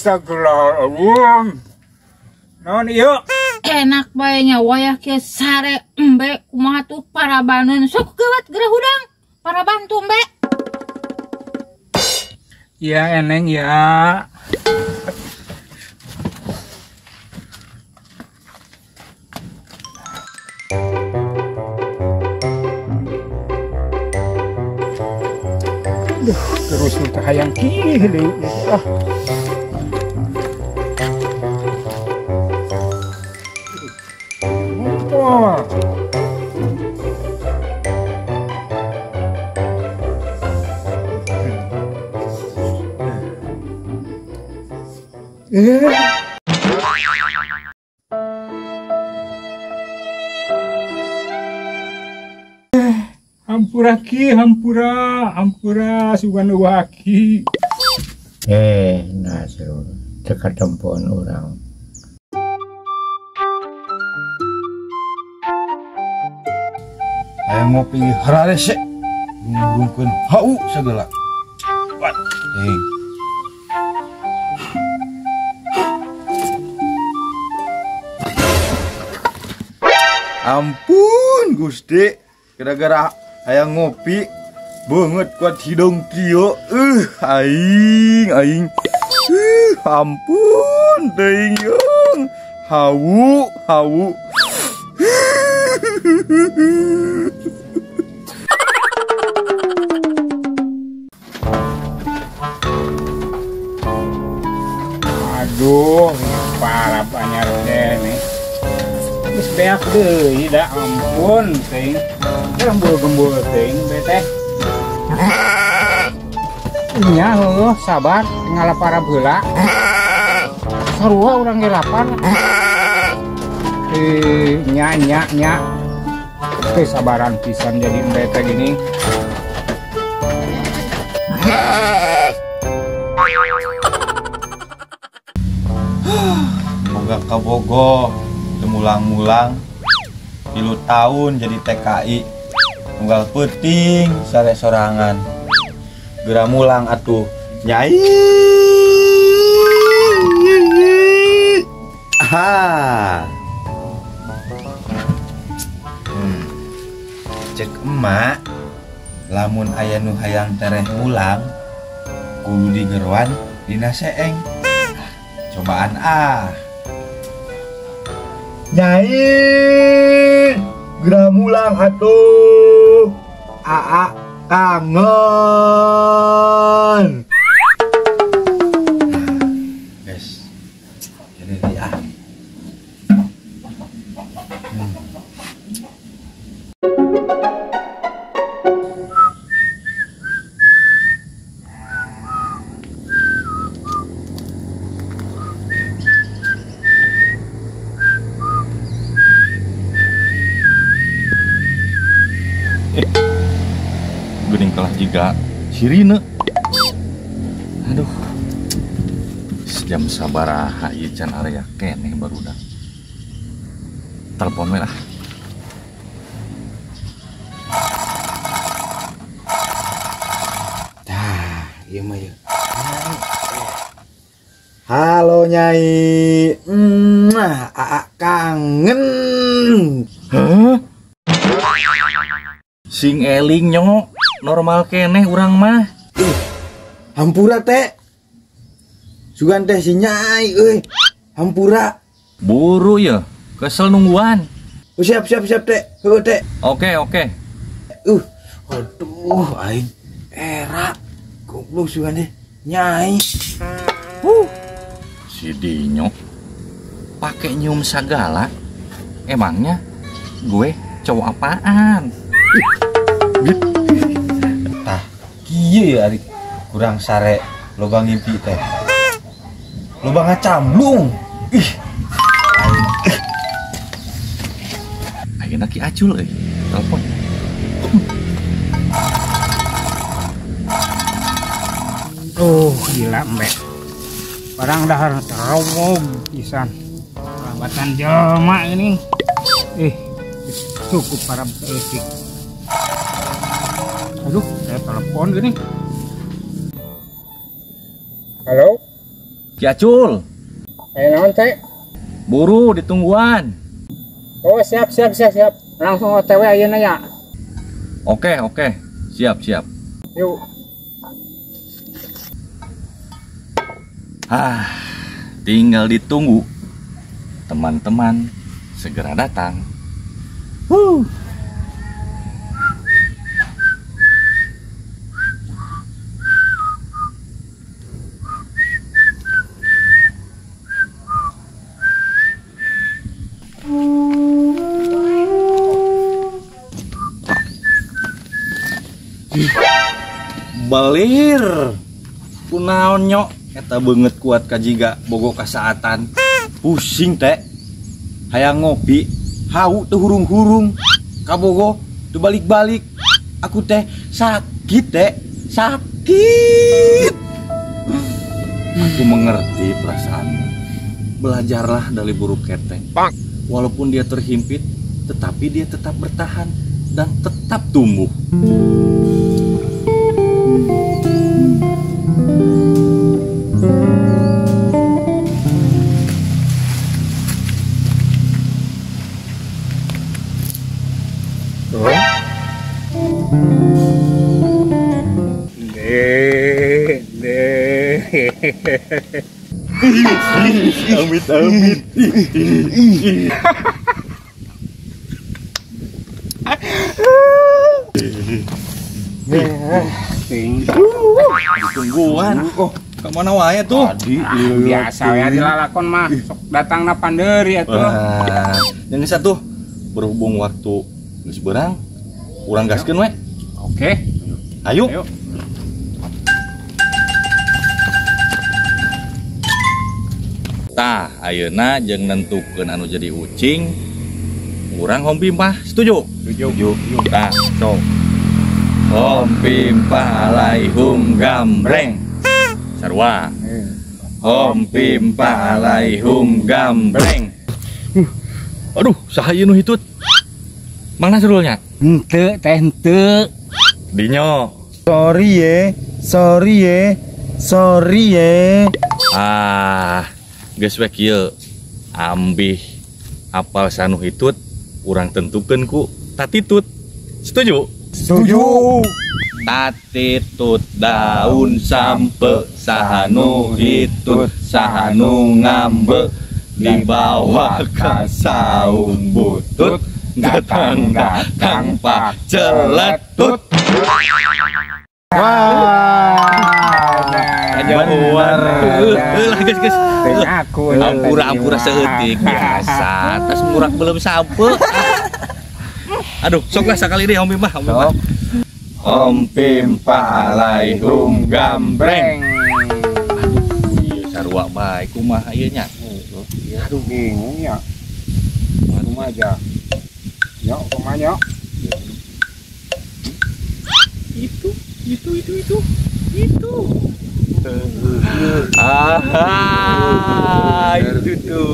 Astagfirullahaladzim. Naon ieu? Enak bae nya wayah kieu sare embe kumaha tuh parabaneun sok geuwat geura hudang. Paraban tuh embe. Ya eneng ya. Duh, terus minta hayang kieu deui. Ah. Wah. Hampura ki, hampura, hampura sugan waki. Nasrul, teu katempoan urang. Hayang ngopi hararese, ngurungkeun hau sagala. Wat, Ampun Gusti, gara-gara hayang ngopi banget kuat hidung kieu. Aing aing. Ampun teuing yeung. Hawu hawu. Aduh, parah anyar teh nih. Geus beak deui da ampun teuing. Gembul-gembul teuing teh. Nya heuh sabar ngalapar heula. Sarua urang ge lapar. Nya nya nya. Teu sabaran pisan jadi embe teh gini. Boga kabogoh teu mulang-mulang 3 tahun jadi TKI. Unggal peuting sare sorangan. Geura mulang atuh nyai. Aha. Cek emak lamun aya nu hayang tereh mulang kudu digeroan dina seeng. Cobaan ah. Nyai geura mulang atuh. Aa kangen. Guys, jadi ah. Geuning kalah jiga sirine. Aduh. Jam sabaraha ieu can area keneh barudak. Telepon we lah. Tah, ieu mah ieu. Halo Nyai. Aa kangen. Hah? Sing eling nyong, normal keneh urang mah. Hampura teh. Sugan teh si Nyai euy. Hampura. Buru ya, kesel nungguan. Siap siap siap teh. Heuh teh. Oke oke. Aduh aing era goblok sugan teh Nyai. Si Dinyo pakai nyium sagala. Emangnya gue cowok apaan? Tah, kieu ya ari kurang sare loba ngimpi teh. Loba ngacamlung. Ih. Ayeuna Ki Acul euy, telepon. Oh, gila embe. Barang dahar terowong pisan. Perabatan jelema ini. Cukup para etik. Aduh, saya telepon gini. Halo? Ki Acul. Naon teh? Buru ditungguan. Oh, siap. Langsung OTW ayeuna ya. Oke. Siap. Yuk. Ah, tinggal ditunggu. Teman-teman segera datang. Balir kunaon nyok eta beungeut kuat kajiga bogo kasaatan. Pusing teh hayang ngopi hau teu hurung-hurung kabogo teu balik-balik. Aku teh sakit teh, sakit. Aku mengerti perasaanmu. Belajarlah dari buruk ketek. Walaupun dia terhimpit, tetapi dia tetap bertahan dan tetap tumbuh. Amit. Ditungguan. Oh, ke mana wae tuh? Tadi biasa ya dilalakon mah. Sok datangna pandeuri atuh. Yang satu berhubung waktu geus beurang, urang gaskeun we. Oke. Ayo. Tah, ayeuna jeung nentukeun anu jadi ucing, urang hompimpa, setuju? Setuju. Tah, sok. Hompimpa alaihum gambreng. Sarua. Hompimpa alaihum gambreng. Aduh, saha ieu nu hitut? Mana serulnya? Henteu teh henteu. Dinyo. Sorry ye. Ah, geus we kieu. Ambih apal sanu hitut, urang tentukeun ku tatitut. Setuju? Setuju. Tatitut daun sampe, sahanu hitut, sahanu ngambe, dibawa ka saung butut, datang-datang pak celetut. Wah, bener. Lah guys. Aku ampura seutik biasa. Terus murak belum sampe. Aduh, sok lah sekali deh Om Pimpah, Om Pimpah. Om Pimpah alaihum gambreng. Aduh, iya sarua bae kumaha ieu nya. Aduh, bingung ya. Kumaha aja. Nyok, kumaha nyok. Itu. Itu. Ah, itu tuh.